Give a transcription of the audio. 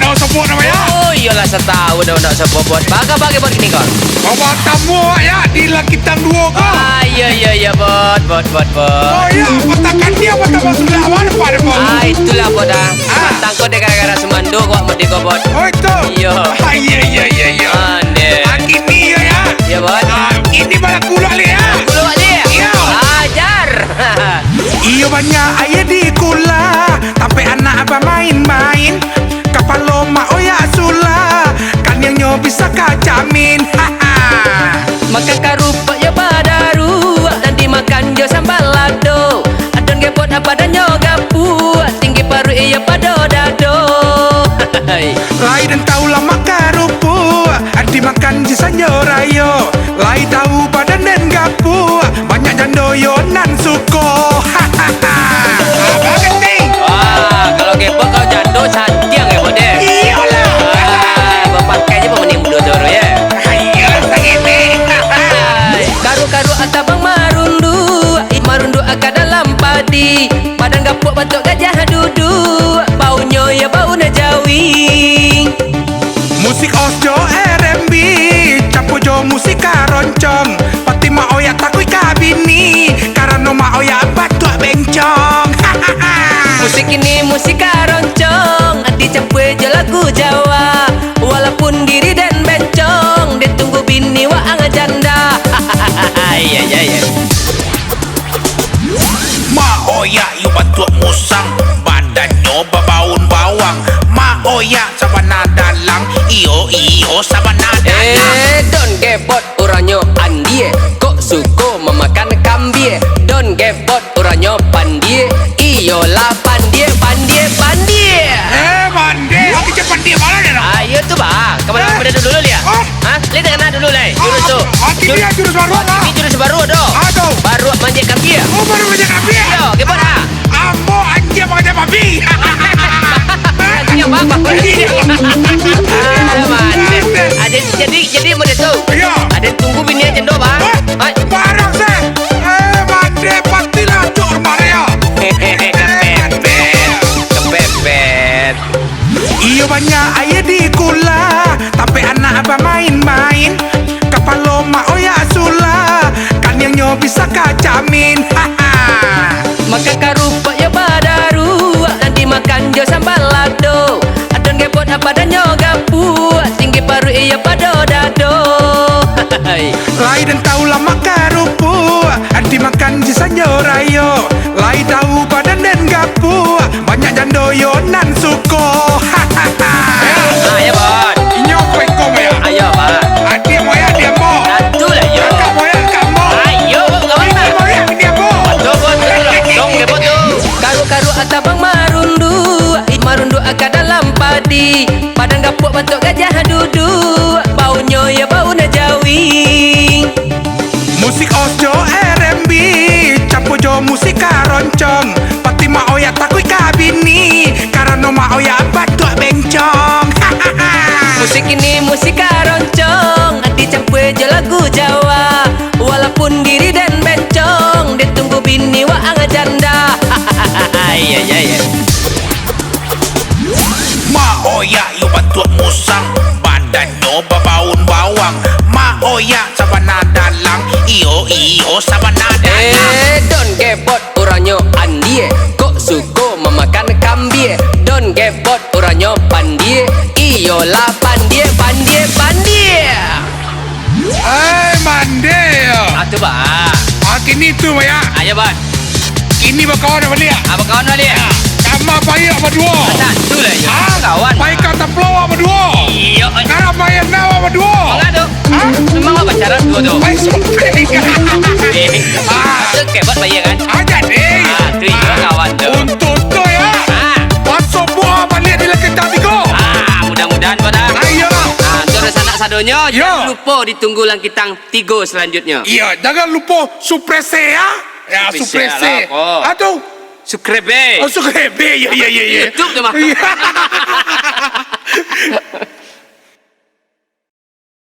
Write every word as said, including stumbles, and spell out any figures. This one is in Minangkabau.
Oh, sopo namo, ya? Oh, iyolah, satahun dah ndak sopo, Bot. Baa kaba, Bot, kini ko? Batamu awak, ya, di Lakitan duo ko. Ah, iyo, iyo, iyo, Bot, Bot, Bot, Bot. Oh, ya, patang kaki apa tambah sudah, apa depan, Bot? Ah, itulah, Bot, ah. Ah. Patang ko dek gara-gara sumando ko, awak mati ko, Bot. Oh, itu? Iyo. Ah, iya, iya, iya, iya. Ande. Ah, kini, ya, ya. Iyo, Bot. Ah, kini balaku lo, ya. Balaku lo, ya. Iyo. Ajar. Iyo banyak aia di kula, tampek anak bamain-main. Kapalo Mak Oyak sulah, kaniangnyo bisa ka camin. Makan karupuak yo badaruak, nan dimakan jo sambal lado. Adon gebot apadonyo gapuak, tinggi paruik iyo pado dado. Lai den tahu lamak karupuak, dimakan di sanjo rayo. Lai tahu badan den gapuak, banyak jando yo nan suko. Abang Genti. Wah, kalau gebot, kalau jando santiang gebot deh. Iyolah. Ah, bapakai je pamanih mudo tu, ya. Iyolah, sagini. Karu-karu atabang marunduak, marunduak ka dalam padi. Badan gapuak bantuak gajah duduak, baunyo yo baun jawi. Musik os jo R and B, campua jo musik karoncong. Pati Mak Oyak takuik ka bini, karano Mak Oyak batuak bencong. Musik kini musik karoncong, dicampua jo lagu Jawa. Walaupun diri den bencong, ditunggu bini waang janda. Iya, iya, iya. Mak Oyak yo batuak musang, badannyo babaun bawang. Mak Oyak sabana dalang, iyo, iyo, sabana dalang. Eh, don gebot urangnyo andie, kok suko mamakan kambie. Don gebot urangnyo pandie, iyolah pandie, pandie, pandie. Eh, pandie, aku cak pandie bana deh, nah. Ah, iyo tu, bah. Kamano Eh. Kamano dulu, Lia? Oh. Ha? Lai takana dulu lai, jurus tu. Ah, kini Jurus, jurus baruak, ah. Kini jurus baruak tu. Ah, tu. Baruak manjek kambie. Oh, baruak manjek kambie. Iyo, gebot, ah. Ambo anjing manjek babi. Anjing apa, apa? Iya. Ah, mantap. Ah, jadi, jadi, jadi model tu. Iya. Ado tunggu bini jando, bah. Hah? Hai. Barang se. Eh, mande patilah cok mare ya. Kepepet. Kepepet. Iyo banyak aia di kula, tampek anak bamain-main. Kapalo Mak Oyak sulah, kaniangnyo bisa ka camin. Makan karupuak yo badaruak, nan dimakan jo sambal lado. Adon gebot apadonyo gapuak, tinggi paruik iyo pado dado. Lai den tahu lamak karupuak, dimakan di sanjo rayo. Lai tahu badan den gapuak, banyak jando yo nan suko. Ah, iyo, Bot. Inyo ko iko, Moyak. Ayo, Bot. Adiak Moyak, adiak ambo. Satu lah, yo. Kakak Moyak, kakak ambo. Ayo, Bot, kawan, Bini Bot. Moyak, bini ambo. Betul, Bot, betul lah. Dong, dia, Bot, tu. Karu-karu atabang marunduak, marunduak ka dalam padi. Badan gapuak bantuak gajah duduak, baunyo yo baun jawi. Musik os jo R and B, campua jo musik karoncong. Pati Mak Oyak takuik ka bini, karano Mak Oyak batuak bencong. Musik kini musik karoncong, dicampua jo lagu Jawa. Walaupun diri den bencong, ditunggu bini waang janda. Iya, iya, iya. Mak Oyak yo bantuak musang, badannyo babaun bawang. Mak Oyak sabana dalang, iyo, iyo, sabana dalang. Eh, don gebot urangnyo andie, kok suko mamakan kambie. Don gebot urangnyo pandie, iyolah pandie, pandie, pandie. Ai, mande yo. Ah, tu, Bang. Ah, kini tu, Moyak. Ayo, Bang. Kini bakawan baliak. Ah, bakawan baliak. Kama pai baduo. Satu lah, yo. Ah, kawan. Pai ka taplo baduo. Iyo. Kama main baduo. Manga tu. Hah? Memang awak pacaran duo tu. Pai shopping. Eh. Ah. Tu kebot bayar kan? Ah, jadi. Ah, tu iyo kawan tu. Untung tu, ya. Ah. Pas sobuah baliak di Laketang tigo. Ah, mudah-mudahan, Bang. Ah, iyolah. Ah, untuk sanak sadonyo, yo, jangan lupa ditunggu Langkitang tigo selanjutnya. Iya, jangan lupa suprese ya. Ya, suprese. Suprese lah, apa? Atau sukrebe. Oh, sukrebe. Ya, ya, ya, ya. YouTube tu mah. Iya.